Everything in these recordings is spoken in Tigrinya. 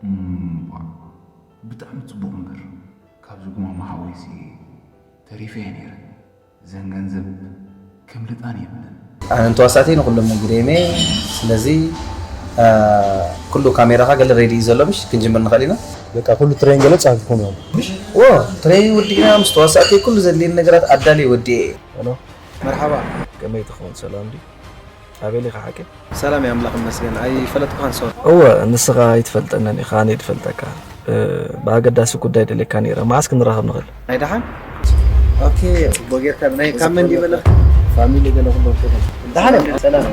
እምቧ፣ ብጣዕሚ ጽቡቕ እምበር፣ ካብዚ ጉማማ ሓወይሲ ተሪፈ እየ ነይረ። እዘን ገንዘብ ከምልጣን የብለን። ኣነ ንተዋሳእተይ ንኹሎም ነጊረዮም እየ። ስለዚ፣ አ፣ ኩሉ ካሜራኻ ገለ ሬዲ እዩ ዘሎ፣ ምሽ? ክንጅምር ንኽእል ኢና። በቃ፣ ኩሉ ትሬን ገለ ጻፊኹም እዮም። ምሽ? ዎ፣ ትሬን ወዲእና፣ ምስ ተዋሳእተይ ኩሉ ዘድልየኒ ነገራት ኣዳልየ ወዲኤ እየ። ሄሎ። መርሓባ። ከመይ ትኸውን? ሰላም ድዩ? ኣበይ ኢኻ ሓቂ? ሰላም እየ፣ ኣምላኽ ይመስገን። ኣይፈለጥኩኻን፣ ሶሪ። እወ፣ ንስኻ ኣይትፈልጠንን ኢኻ፣ ኣነ እየ ዝፈልጠካ። እ፣ ብኣገዳሲ ጉዳይ ደልየካ ነይረ። መዓስ ክንራኸብ ንኽእል? ናይ ደሓን? ኦኬ፣ ጽቡቕ ጌርካ። ናይ ካብ መን ድዩ መለኽ? ፋሚሊ ገለ ኩሎም ትኹን። ደሓን እየ፣ ሰላም።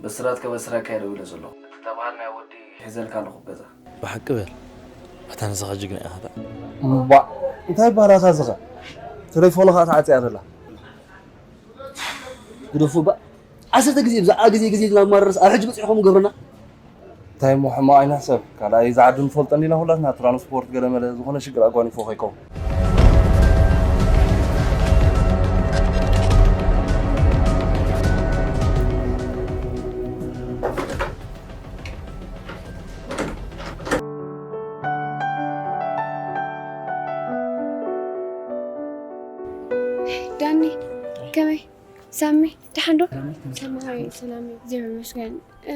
ብስራት ከበስረካ እየ ደዊለ ዘለኹ። እቲ ተባሃልናዮ ወዲ ሒዘልካ ኣለኹ ኣብ ገዛ። ብሓቂ በል። ኣታ ንስኻ ጅግና ኢኻ። እታ እምቧ፣ እንታይ ይበሃል ኣታ ዝኸ? ቴሌፎኑ ኸዓ ተዓጽያ ዘላ። ግደፉ እባ። ዓሰርተ ግዜ ብዛዕባ ግዜ፣ ግዜ ኢልና ንማረርስ፣ ኣብ ሕጂ በጺሕኩም ግብርና? እንታይ እሞ ሕማቕ ኣይንሕሰብ። ካልኣይ፣ እዚ ዓዲ ንፈልጦ እንዲና ኩላትና፣ ትራንስፖርት ገለ መለ፣ ዝኾነ ሽግር ኣጓኒፎ ከይከውን። ዳኒ፣ ከመይ? ሳሚ፣ ደሓን ዶ? ሰማይ፣ ሰላም እዩ፣ እግዚኣብሔር ይመስገን። እ፣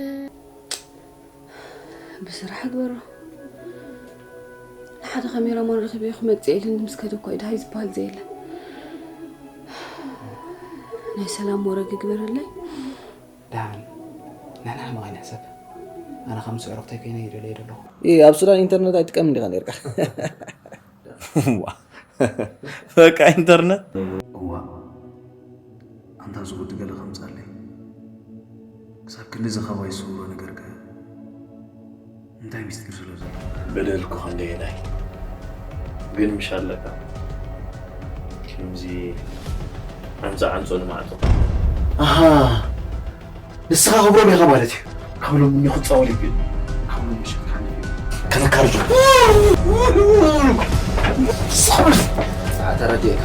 ብስራሕ ግበሮ። ንሓደ ካሜራማን ረኺበ ክመጽእ ኢለ ምስ ከደ እኮ እዩ ደሃይ ዝበሃል ዘየለ። ናይ ሰላም ወረ ግበረለይ። ደሓን፣ ንሕና ሕማቕ ኣይንሕሰብ። ኣነ ከም ምስ ዕሩኽተይ ኮይነ ይደልዮ ዘለኹ። እ፣ ኣብ ሱዳን ኢንተርነት ኣይጥቀምን ዲኻ ነይርካ? ዋ፣ በቃ ኢንተርነት። እዋ፣ ኣንታ እዚ ወዲ ገለ ከምጻለይ። ክሳብ ክንድዚ ካብ ኣይስውሮ ነገር ከ እንታይ ሚስጢር ስለ ዘሎ? በደልኩ ክንደየናይ። ግን ምሽ ኣለካ። ከምዚ ዓንጻ ዓንጾ ንማዕጾ። ኣሃ፣ ንስኻ ክብሮም ኢኻ ማለት እዩ። ካብ ሎሚ እኒ ክጻወት እዩ። ካብ ሎሚ ምሽ ከነካርጆ። ተረዲእካ።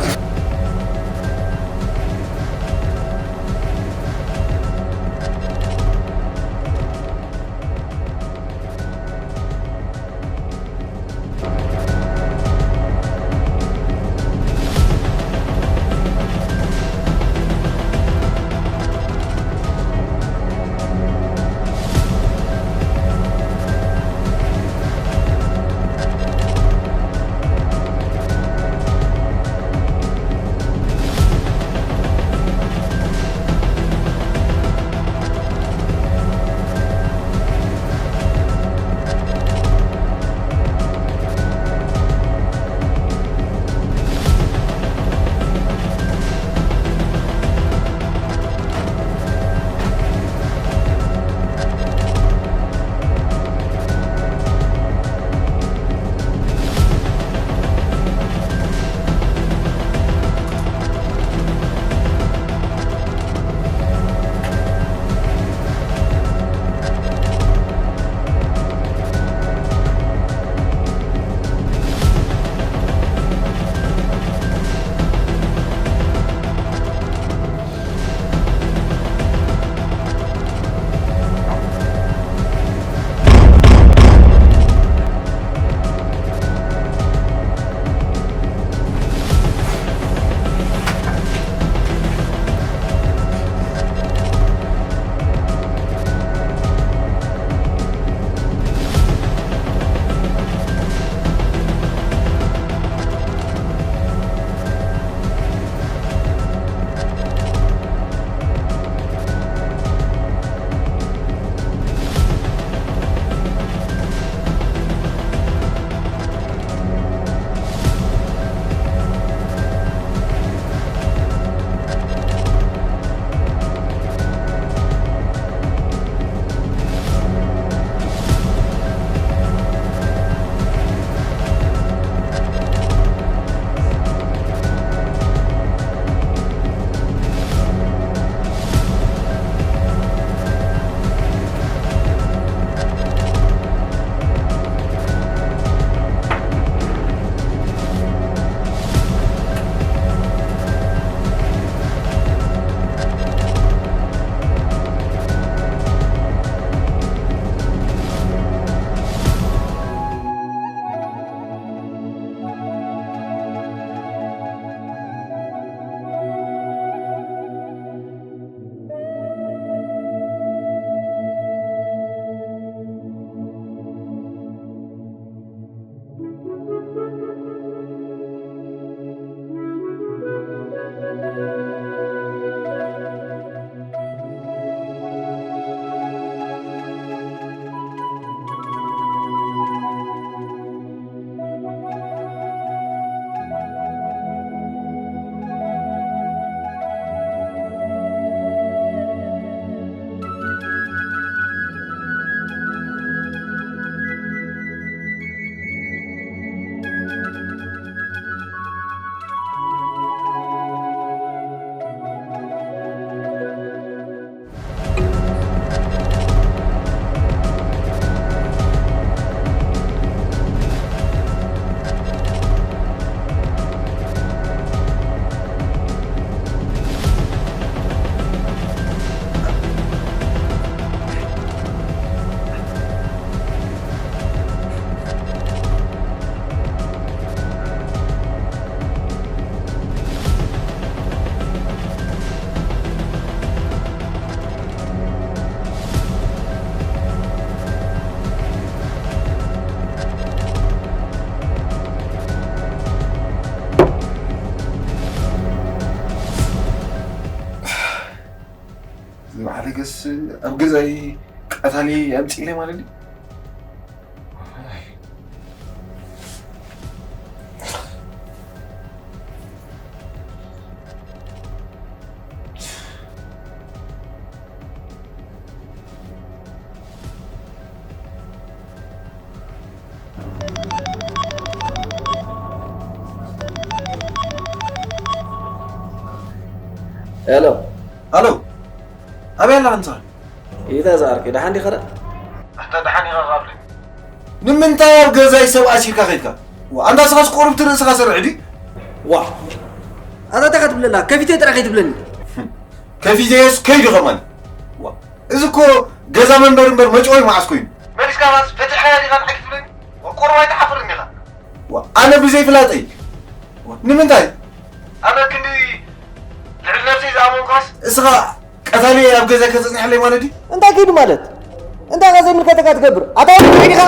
እስ ኣብ ገዛይ ቀታሊ ኣምጺእለ ማለት ድዩ? ሄሎ። ኣሎ። ኣበይ ኣላ ኣንታ? ኢታ ዝኣርኪ፣ ደሓን ዲኻ ደኣ? ኣንታ ደሓን ኢኻ ካብለኒ። ንምንታይ ኣብ ገዛይ ሰብ ኣሲርካ ከይድካ? ዋ፣ ኣንታ ንስኻስ ቁሩብ እቲ ርእስኻ ሰርሕ ድዩ? ዋ። ኣታ እንታይ ክትብለላ? ከፊተ ጥራይ ከይትብለኒ። ከፊተየስ ከይዱ ከማን። ዋ፣ እዚ እኮ ገዛ መንበሪ እምበር መጭወይ መዓስ ኮይኑ? መሊስካ ራስ ፈትሕያ ዲኻ ንዓይ ክትብለኒ? ዋ፣ ቁሩብ ኣይትሓፍርን ኢኻ? ዋ፣ ኣነ ብዘይ ፍላጠይ። ዋ፣ ንምንታይ? ኣነ ክንዲ ልዕሊ ነብሰይ ዝኣመንኳስ? እስኻ ቀታሊ ኣብ ገዛ ከተጽንሐለይ ማለት ድዩ? እንታይ ከይዱ ማለት? እንታይ ከ ዘይምልከተካ ትገብር? ኣታ ወዲ ጥዑይ ዲኻ?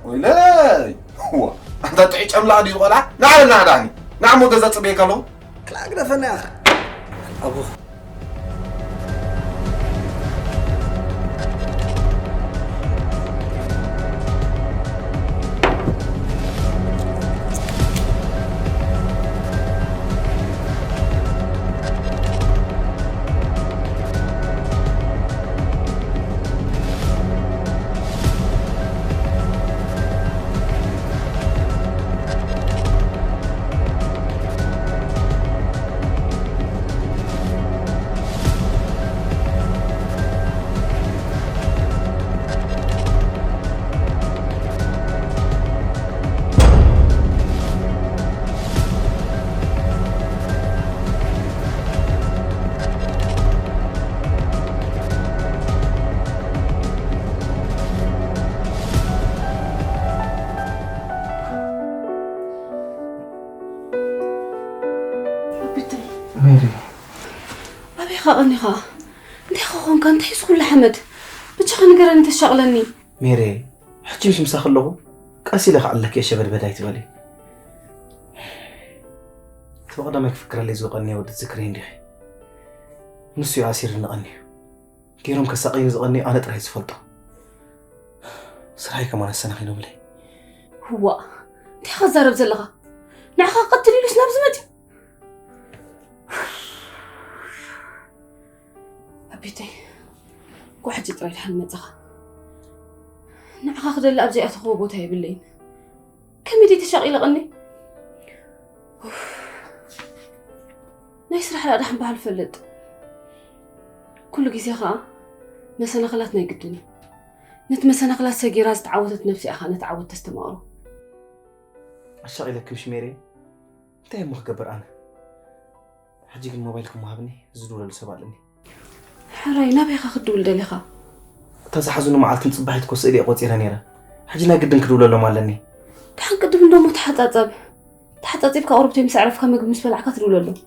ወይለይ! ዋ፣ ኣንታ ጥዑይ ጨምላቕ ድዩ ዝቖልዓ? ንዓ በል፣ ንዓ ደኣኒ። ንዓ እሞ ገዛ ጽበየካ ኣለኹ። ክላእ ግደፈና ኢኻ። ኣቦ። ኣቢተይ። ሜሪ። ኣበይ ኸ ቀኒኻ? እንታይ ኸ ኾንካ? እንታይ እዚ ኩሉ ሓመድ? ብቻኻ ንገረኒ፣ ተሻቕለኒ። ሜሪ፣ ሕጂ ምስ ምሳኺ ኣለኹ፣ ቀስ ኢለ ክዓለኪ እየ፣ ሸበድበድ ኣይትበሊ። እቲ ብቐዳማይ ክፍክረለይ ዝቐንየ ወዲ ትዝክርዮ እንዲኺ? ንሱ እዩ ኣሲሩኒ ቀንዩ። ገይሮም ከሳቕዩኒ ዝቐንዩ ኣነ ጥራይ ዝፈልጦ። ስራይ ከማን ኣሰናኺሎምለይ። ዋእ፣ እንታይ ኸዛረብ ዘለኻ? ንዓኻ ክቐትል ኢሉስ ናብዚ መጺኡ? ኣቤተይ፣ እኮ ሕጂ ጥራይ ድሓን መጻኻ። ንዓኻ ክደሊ ኣብ ዘይኣተኽዎ ቦታ የብለይን። ከመይ ደይ ተሻቒለ ቀኒ? ኡፍ። ናይ ስራሕ ደኣ ድሓን በዓል ፈልጥ። ኩሉ ግዜ ኸኣ መሰናኽላት ናይ ግድን እዩ። ነቲ መሰናኽላት ሰጊራ ዝተዓወተት ነብሲ እያ ኸኣ ነቲ ዓወት ተስተማቕሮ። ኣሻቒለኪ ምሽ ሜሪ? እንታይ እሞ ክገብር ኣነ? ሕጂ ግን ሞባይልኩም ወሃብኒ፣ ዝድውለሉ ሰብ ኣለኒ። ሕራይ፣ ናበይ ኢኻ ክትድውል ደሊኻ? እታ ዝሓዙኒ መዓልትን ጽባሒት እኮ ስእሊ እየ ቆጺረ ነይረ። ሕጂ ናይ ግድን ክድውለሎም ኣለኒ። ደሓን ቅድም እንዶ እሞ ተሓጻጸብ። ተሓጻጺብካ ቁሩብተይ ምስ ኣዕረፍካ፣ ምግቢ ምስ በላዕካ ትድውለሎም።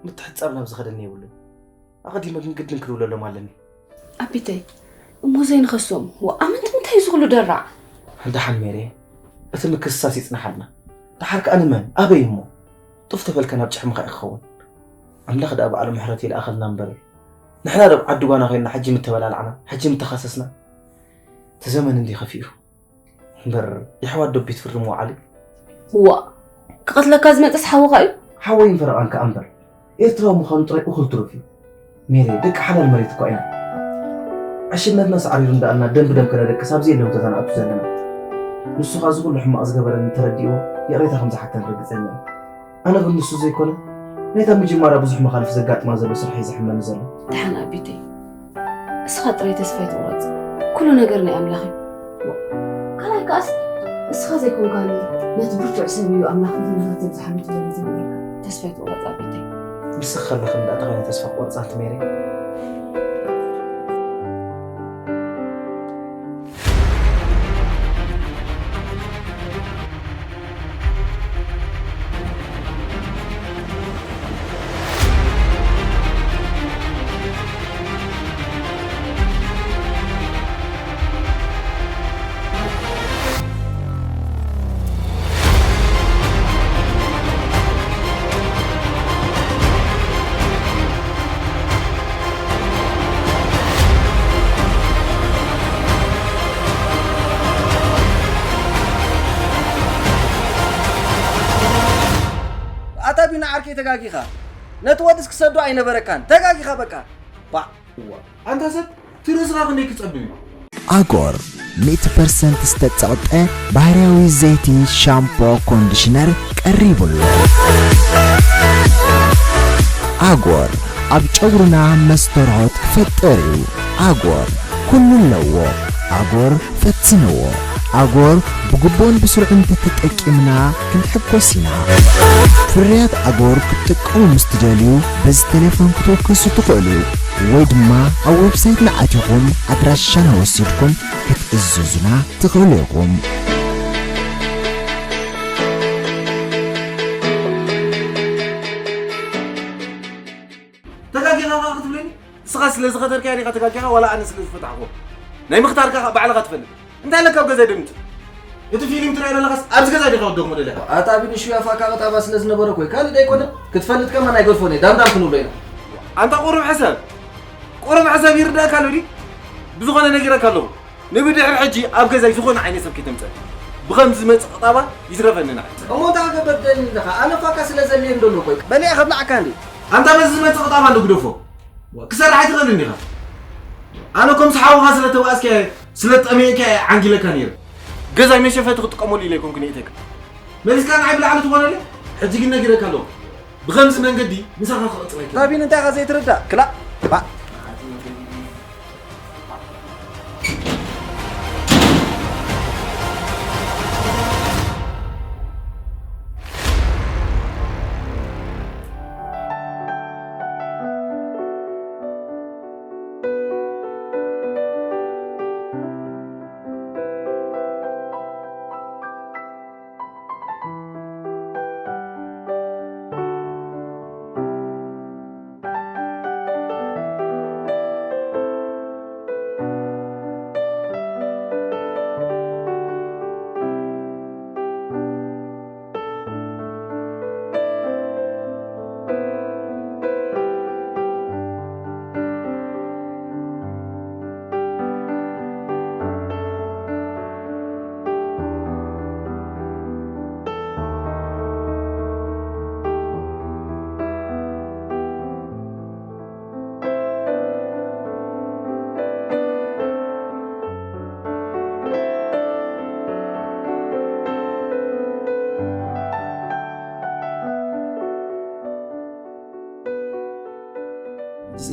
ምትሕጻብ ናብ ዝኸደኒ የብሉን። ኣቐዲመ ግን ግድን ክድውለሎም ኣለኒ። ኣቢተይ፣ እሞ ዘይንኸሶም፣ ወኣመንቲ ምንታይ እዩ ዝኹሉ ደራዕ? ደሓን ሜሬ፣ እቲ ምክስሳስ ይጽናሓልና። ደሓር ከኣ ንመን? ኣበይ እሞ? ጡፍ ተበልካ ናብ ጭሕምኻ እዩ ክኸውን። ኣምላኽ ደኣ በዓሉ ምሕረት ይልኣኸልና እምበር። ንሕና ዶ ኣብ ዓዲ ጓና ኮይንና ሕጂ ምተበላላዕና፣ ሕጂ ምተኻሰስና? እቲ ዘመን እንዲ ከፊኡ። እምበር የሕዋት ዶ ቤት ፍርዲ ምውዓል እዩ? ዋእ፣ ክቐትለካ ዝመጽእስ ሓውኻ እዩ? ሓወይን ፈረቓን ከኣ እምበር፣ ኤርትራዊ ምዃኑ ጥራይ እኹል ትሩፍ እዩ። ሜሬ፣ ደቂ ሓላል መሬት እኳ ኢና። ዕሽነትና ሳዕሪሩ እንዳኣልና ደም ብደም ከነደቅስ ኣብዚ የለን ተተናእቱ ዘለና። ንሱ ኸኣ እዚ ኩሉ ሕማቕ ዝገበረኒ ተረዲእዎ ይቕሬታ ከም ዝሓተኒ ርግጸኛ እየ። ኣነ ግን ንሱ ዘይኮነ፣ ናይታ ምጅማራ ብዙሕ መኻልፍ ዘጋጥማ ዘሎ ስራሕ እዩ ዘሕመኒ ዘሎ። ደሓን ኣቢተይ፣ እስኻ ጥራይ ተስፋ ኣይትቑረጽ። ኩሉ ነገር ናይ ኣምላኽ እዩ። ካልኣይ ከኣስ፣ እስኻ ዘይኮንካኒ፣ ነቲ ብርቱዕ ሰብ እዩ ኣምላኽ ፈተናታት ዘብዝሓሉ ትብለኒ ዝነበርካ። ተስፋ ኣይትቑረጽ ኣቢተይ። ንስኺ ከለኺ እንዳ ተኾይነ ተስፋ ክቆርጽ ኣንቲ ሜሪ። ተጋጊኻ። ነቲ ወድስ ክሰዶ ኣይነበረካን። ተጋጊኻ በቃ። ባዕ። እዋ፣ ኣንታ ሰብ፣ እቲ ርእስኻ ክንደይ ክጸብብ እዩ? ኣጎር ሚእቲ ፐርሰንት ዝተጸቕጠ ባህርያዊ ዘይቲ ሻምፖ ኮንዲሽነር ቀሪቡ ኣሎ። ኣጎር ኣብ ጨጉርና መስተርሆት ክፈጥር እዩ። ኣጎር ኩሉ ኣለዎ። ኣጎር ፈትንዎ። ኣጎር ብግቡእን ብስሩዕን እንተተጠቂምና ክንሕጎስ ኢና። ፍርያት ኣጎር ክትጥቀሙ ምስ ትደልዩ በዚ ቴሌፎን ክትውከሱ ትኽእሉ ወይ ድማ ኣብ ዌብሳይትና ኣቲኹም ኣድራሻና ወሲድኩም ክትእዝዙና ትኽእሉ ኢኹም። ተጋጊኻ ኸኣ ክትብለኒ? ንስኻ ስለ ዝኸተርካያ ዲኻ ተጋጊኻ ዋላ ኣነ ስለ ዝፈታሕኩ? ናይ ምኽታርካ ኸኣ ባዕልኻ ትፈልጥ። እንታይ ኣለካ ኣብ ገዛይ ደምት? እቲ ፊልም ትርኢ ዘለኻስ ኣብዚ ገዛ ዲኻ ወደኹም ደለኻ? ኣታ ቢኒ ሽያ ፋካ ቀጣባ ስለ ዝነበረ ኮይ ካልእ ዳይኮነ ክትፈልጥ ከማን ኣይገድፎን እየ። ዳምዳም ክንብሎ ኢና። ኣንታ ቁሩብ ሕሰብ። ቁሩብ ሕሰብ ይርዳእካ ኣሎ ድዩ? ብዝኾነ ነጊረካ ኣለኹ። ንብድሕሪ ሕጂ ኣብ ገዛይ ዝኾነ ዓይነት ሰብ ከይተምጸእ። ብኸምዚ ዝመጽእ ቅጣባ ይትረፈኒ ንዓይ። እሞ እንታይ ክገብር ትደሊ ኣለኻ? ኣነ ፋካ ስለ ዘድልየ እንደሎ ኮይ። በሊዐ ከብላዕካ እንዲ። ኣንታ በዚ ዝመጽእ ቅጣባ እንዶ ግደፎ። ዋ፣ ክሰርሕ ኣይትኽእልን ዲኻ? ኣነ ከምዚ ሓውኻ ስለ ተባእስካየ፣ ስለ ጠሚእካየ ዓንጊለካ ነይረ። ገዛይ መሸፈቲ ክጥቀመሉ ኢለ ኣይኮንኩን የእተካ። መሊስካ ንዓይ ብላዕሊ ትኾነለይ? ሕጂ ግን ነጊረካ ኣለኹ። ብኸምዚ መንገዲ ምሳኻ ክቕጽል ኣይክእልን። ታቢን እንታይ ኢኻ ዘይትርዳእ? ክላእ፣ ባእ።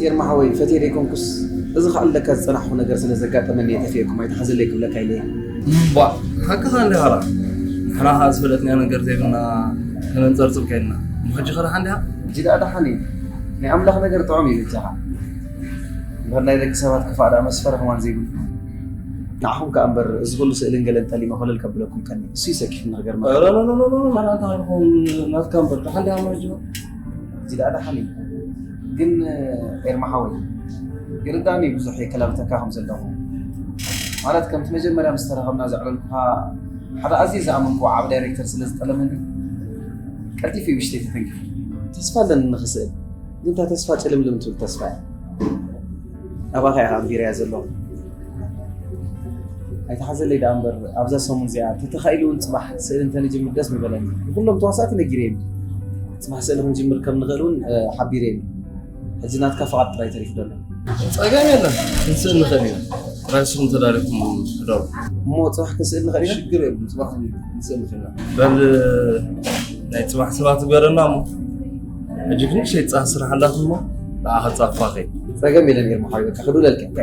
ኤርማ ሓወይ፣ ፈትየ ደይኮንኩስ፣ እዚ ኸኣ ኣለካ ዝጸናሕኩ ነገር ስለ ዘጋጠመኒ እየ ጠፊኤኩም፣ ኣይትሓዘለይ ክብለካ ኢለ እየ። እምቧእ፣ ሓቅኻ እንዲኻ ደኣ። ንሕና ኸኣ ዝፈለጥናዮ ነገር ዘይብልና ከነንጸርጽር ከይንና። እሞ ሕጂ ኸ ደሓን ዲኻ? ሕጂ ደኣ ደሓን እየ። ናይ ኣምላኽ ነገር ጥዑም እዩ በጃኻ። እምበር ናይ ደቂ ሰባት ክፋእ ደኣ መስፈሪ ከማን ዘይብሉ። ንዓኹም ከኣ እምበር እዚ ኹሉ ስእልን ገለን ጠሊመ ኮለል ከብለኩም ቀኒ። እሱ እዩ ሰኪፉኒ ክገርመካ። ኖ፣ ኖ፣ ኖ፣ ኖ፣ ኖ፣ መን ኣንታ ኾይንኹም ናትካ እምበር፣ ደሓን ዲኻ እሞ ሕጂ? እዚ ደኣ ደሓን እዩ። ግን ኤርማ ሓወይ፣ ይርዳእኒ እዩ ብዙሕ የከላብተካ ከም ዘለኹ። ማለት ከምቲ መጀመርያ ምስ ተራኸብና ዘዕለልኩኻ ሓደ ኣዝየ ዝኣመንክዎ ዓቢ ዳይሬክተር ስለ ዝጠለመኒ፣ ቀልጢፈ እዩ ውሽጠይ ተተንኪፉ። ተስፋ ኣለኒ ንኽስእል። ግን እታ ተስፋ ጭልምልም ትብል ተስፋ እያ። ኣባኻ ኢኻ ኣንቢረያ ዘለኹ። ኣይትሓዘለይ ደኣ እምበር፣ ኣብዛ ሰሙን እዚኣ፣ ተተኻኢሉ እውን ጽባሕ ስእሊ እንተንጅምር ደስ ምበለኒ። ንኹሎም ተዋሳእቲ ነጊረዮም። ጽባሕ ስእሊ ክንጅምር ከም ንኽእል እውን፣ እ፣ ሓቢረዮም። ሕጂ ናትካ ፍቓድ ጥራይ ተሪፉ ዘሎ። ጸገም የለን፣ ክንስእል ንኽእል ኢና። ጥራይ ንስኹም ተዳሊኹም ሕደሩ። እሞ ጽባሕ ክንስእል ንኽእል ኢና? ሽግር የብሉን፣ ጽባሕ ክንስእል ንኽእል ኢና። በል፣ ናይ ጽባሕ ሰባት ግበረና እሞ። ሕጂ ግን ሸይጥ ጻህ ስራሕ ኣላት እሞ፣ ንዓኻ ጻፋኺ። ጸገም የለን፣ ኤርማ ሓወይ፣ በቃ ክድውለልካ።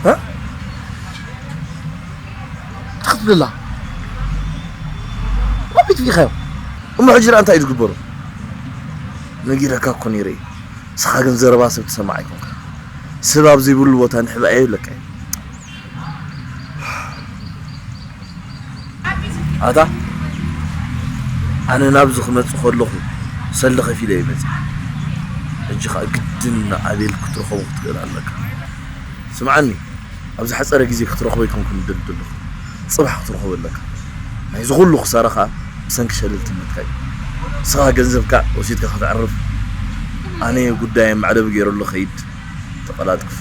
እ? እንታይ ክትብል ኣላ? ኣቤት ቢኻዮ። እሞ ሕጂ ደኣ እንታይ እዩ ዝግበሩ? ነጊረካ እኮ ነይረ እዩ። ንስኻ ግን ዘረባ ሰብ ትሰምዕ ኣይኮንካ። ሰብ ኣብ ዘይብሉ ቦታ ንሕባእ እየ ይብለካ እየ። ኣታ ኣነ ናብዚ ክመጽእ ከለኹ ሰልዲ ከፊለ እየ መጺእ። ሕጂ ኸኣ ግድን ንኣቤል ክትረኸቦ ክትክእል ኣለካ። ስምዓኒ፣ ኣብ ዝሓጸረ ግዜ ክትረኽቦ ኣይኮንኩን እደሊ ዘለኹ። ጽባሕ ክትረኽቦ ኣለካ። ናይዚ ኩሉ ክሳራ ኸኣ ብሰንኪ ሸለልትነትካ እዩ። ንስኻ ገንዘብካ ወሲድካ ከተዕርፍ፣ ኣነ ጉዳይ መዕለቢ ገይረሉ ኸይድ። ተቐላጠፍ።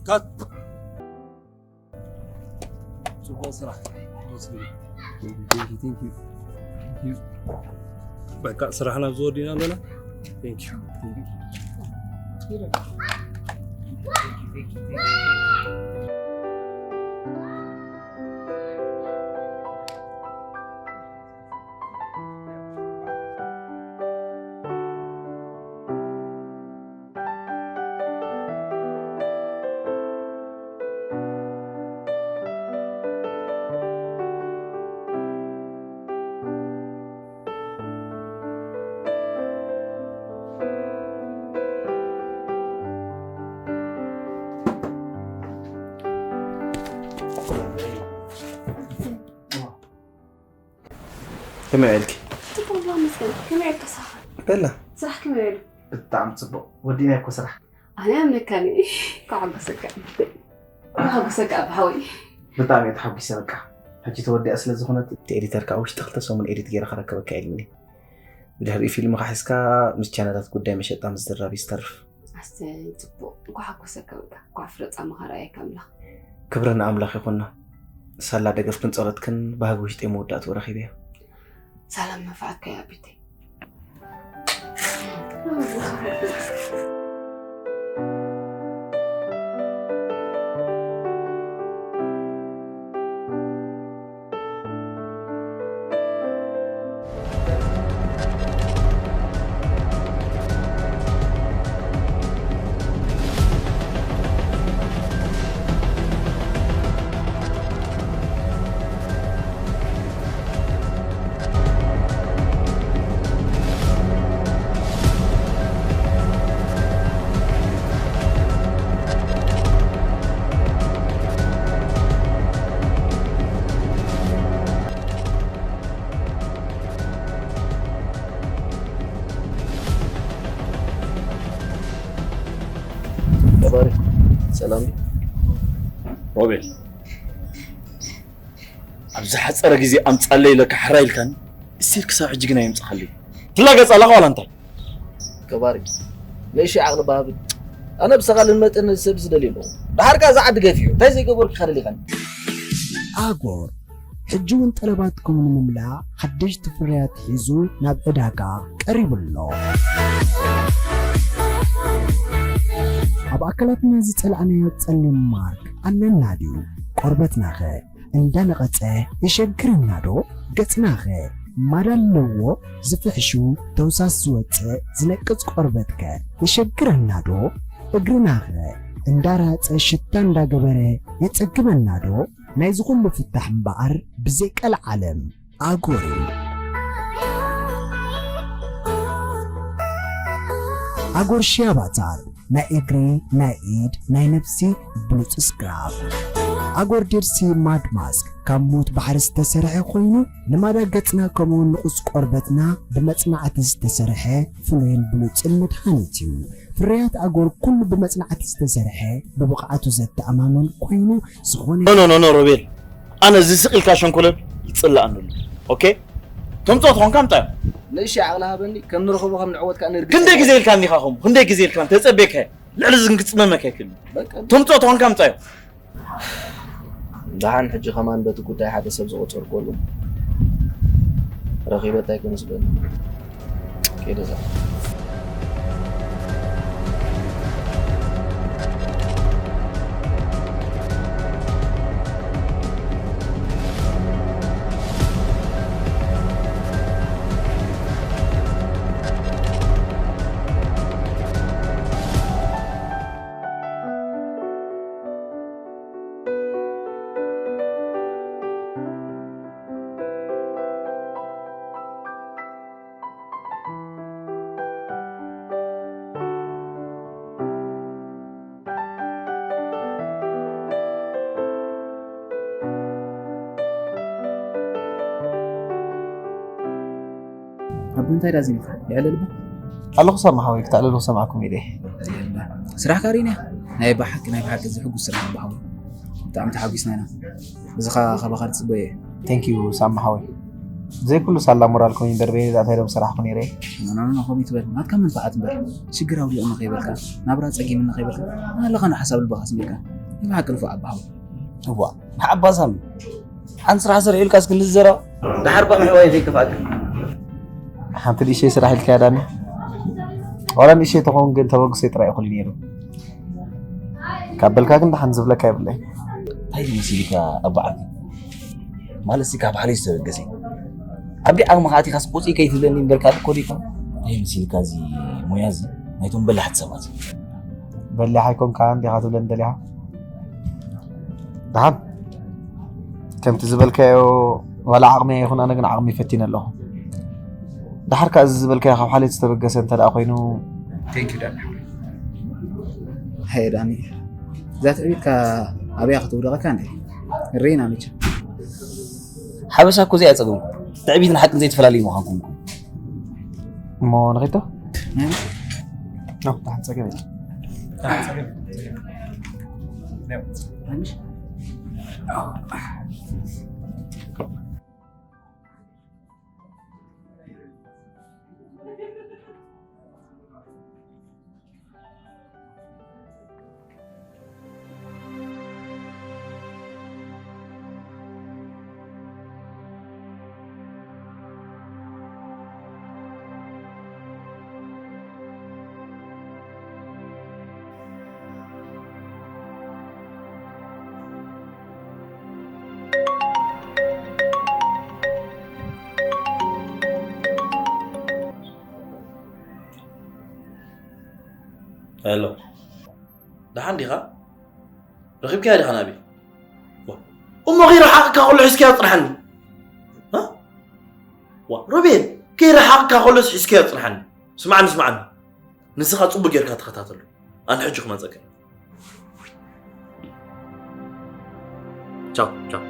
ካት። ጽቡቕ ስራሕ። Thank you, thank you, thank you. Thank you. በቃ ስራሕና ኣብዚ ወዲና ኣለና። Thank you, thank you. ከመይ ውዒልኪ? ጽቡቕ፣ ይመስገን። ከመይ ውዒልካ ንስኻ? በላ። ስራሕ ከመይ ውዒሉ? ብጣዕሚ ጽቡቕ። ወዲናዮ እኮ ስራሕ። ኣነ ኣምነካኒ። ከሓጎሰካ። ከሓጎሰካ፣ ኣቦ ሓወይ። ብጣዕሚ እየ ተሓጒሰ። በቃ፣ ሕጂ ተወዲኣ ስለ ዝኾነት፣ እቲ ኤዲተር ከኣ ውሽጢ ክልተ ሰሙን ኤዲት ገይረ ከረክበካ ኢሉኒ። ብድሕሪኡ ፊልምኻ ሒዝካ ምስ ቻነላት ጉዳይ መሸጣ ምዝራብ እዩ ዝተርፍ። ኣሰይ፣ ጽቡቕ። እንኳዕ ሓጎሰካ በቃ። እንኳዕ ፍረ ጻማኻ ረኣየካ ኣምላኽ። ክብሪ ንኣምላኽ ይኹኖ። ሳላ ደገፍክን ጸሎትክን ባህጊ ውሽጠይ መወዳእትኡ ረኺበዮ። ሰላም መንፈዓትካ እያ ቤተይ። ነባሪ፣ ሰላም ድዩ? ሮቤል፣ ኣብ ዝሓጸረ ግዜ ኣምጻለይ ኢለካ ሕራይ ኢልካኒ፣ እስቲል ክሳብ ሕጂ ግን ኣየምጻኻለይ። ትላገጽ ኣለኻ ዋላ እንታይ? ከባሪ፣ ንእሽተይ ዓቕሊ ባሃብል። ኣነ ብሰቓልን መጠን ሰብ ዝደልየ ኣለኹ። ደሓር ከኣ እዛ ዓዲ ገፊሑ፣ እንታይ ዘይገበርኩ ኢኻ ደሊኻኒ? ኣጎር፣ ሕጂ እውን ጠለባትኩም ንምምላእ ሓደሽቲ ፍርያት ሒዙ ናብ ዕዳጋ ቀሪቡ ኣሎ። ኣብ ኣካላትና ዝጸላእናዮ ጸሊም ማርክ ኣለና ድዩ? ቆርበትናኸ እንዳነቐጸ የሸግረና ዶ? ገጽናኸ ማዳ ኣለዎ? ዝፍሕሹ ተውሳስ ዝወጽእ ዝነቅጽ ቆርበትከ የሸግረና ዶ? እግርናኸ እንዳራጸ ሽታ እንዳገበረ የጸግመና ዶ? ናይዚ ኩሉ ፍታሕ እምበኣር ብዘይ ቀልዓለም ኣጎር እዩ። ኣጎር ሽያ ባዛር፣ ናይ እግሪ፣ ናይ ኢድ፣ ናይ ነብሲ ብሉጽ ስክራብ። ኣጎር ዴድ ሲ ማድ ማስክ ካብ ሙት ባሕሪ ዝተሰርሐ ኮይኑ፣ ንማዳ ገጽና ከምኡውን ንቑጽ ቆርበትና ብመጽናዕቲ ዝተሰርሐ ፍሉይን ብሉጽን መድሃኒት እዩ። ፍርያት ኣጎር ኩሉ ብመጽናዕቲ ዝተሰርሐ፣ ብብቕዓቱ ዘተኣማምን ኮይኑ፣ ዝኾነ ኖ፣ ኖ፣ ኖ፣ ኖ፣ ሮቤል፣ ኣነ እዚ ስቕ ኢልካ ሸንኮለል ይጽላኣኒ ኣሎ። ኦኬ? ተምፅኦ ተኾንካ ምፃዮ። ንእሽተይ ዓቕሊ ሃበኒ፣ ከም ንረኸቦ ከም ንዕወት ከኣ ነርግስ። ክንደይ ግዜ ኢልካ እንዲኻ ከምኡ? ክንደይ ግዜ ኢልካ እንተጸቤካዮ? ልዕሊ እዚ ግን ክጽመመካ ኣይክእልን። በቃ። ተምፅኦ ተኾንካ ምፃዮ። ደሓን ሕጂ ከማን በቲ ጉዳይ ሓደ ሰብ ዝቆጸርኩሉ ረኺበ እንታይ ክመስለኒ? ከይደ እዛ። ኣቦ እንታይ ዳ ዚምካ? የዕለልባ? ኣለኹ ሳሚ ሓወይ፣ ክተዕልሉ ክሰምዓኩም ኢለ። ስራሕካ ርኢና። ናይ ብሓቂ፣ ናይ ብሓቂ ዘሕጉስ ስራሕ ኣቦ ሓወይ። ብጣዕሚ ተሓጒስና ኢና። እዚ ኸኣ ካባኻ ዝጽበዮ እየ። Thank you ሳሚ ሓወይ። ብዘይ ኩሉ ሳላ ሞራል ኮይኑ ደርበየ እዛ እንታይ ዶ ምሰራሕኩ ነይረ? ኖ፣ ኖ፣ ኖ፣ ከምኡ ይትበል። ናትካ መንፍዓት እምበር። ሽግር ኣውሊቑኒ ከይበልካ፣ ናብራ ጸጊሙኒ ከይበልካ፣ ኣለኻ ንሓሳብ ልብኻ ኣስሚርካ። ናይ ብሓቂ ንፉዕ ኣቦ ሓወይ። እዋ፣ ንሓባ ሳሚ። ሓንቲ ስራሕ ሰሪሑልካ እስኪ ንዘረባ። ደሓር እባ ምሕዋይ ዘይከፍኣካ። ሓንቲ ንእሽተይ ስራሕ ኢልካያ ዳኒ። ዋላ ንእሽተይ ተኾን ግን ተበግሶ ጥራይ ይኹን ነይሩ። ካብ በልካ ግን ደሓን ዝብለካ የብለይ። እንታይ መሲልካ ኣቦ ዓቢ? ማለት ሲ ካብ ሓለይ ዝተበገሰ። ዓቢ ዓቕሚ ከኣቲኻስ ቁፂ ከይትብለኒ እምበር ካልእ እኮ ዲኻ? እንታይ መሲልካ እዚ ሞያ እዚ ናይቶም በላሕቲ ሰባት? በሊሕ ኣይኮንካን ዲኻ ትብለኒ ደሊኻ? ደሓን ከምቲ ዝበልካዮ ዋላ ዓቕሚ ኣይኹን ኣነ ግን ዓቕሚ ፈቲነ ኣለኹ። ደሓር ከኣ እዚ ዝበልካዮ ካብ ሓልዮት ዝተበገሰ እንተ ደኣ ኮይኑ። Thank you ዳኒ ሓወይ። ሃየ ዳኒ፣ እዛ ትዕቢትካ ኣብያ ክትውድቐካ እንዴ? ርኢና መቸም። ሓበሻ እኮ ዘይኣጸገምኩም። ትዕቢትን ሓቅን ዘይተፈላለዩ ምዃንኩም እኮ። እሞ ንኺዶ? ናይ ኖ፣ ደሓን ጸገም የለን። ደሓን ጸገም የለን። ሄሎ፣ ደሓን ዲኻ? ረኺብካያ ዲኻ ናቢ? ዋ፣ እሞ ከይረሓቕካ ከሎ ሒዝካያ ጽንሓኒ። እ? ዋ፣ ሮቤል፣ ከይረሓቕካ ከሎስ ሒዝካያ ጽንሓኒ። ስምዓኒ፣ ስምዓኒ። ንስኻ ጽቡቕ ጌርካ ተኸታተሎ። ኣነ ሕጂ ክመጸካ እየ። ቻው፣ ቻው።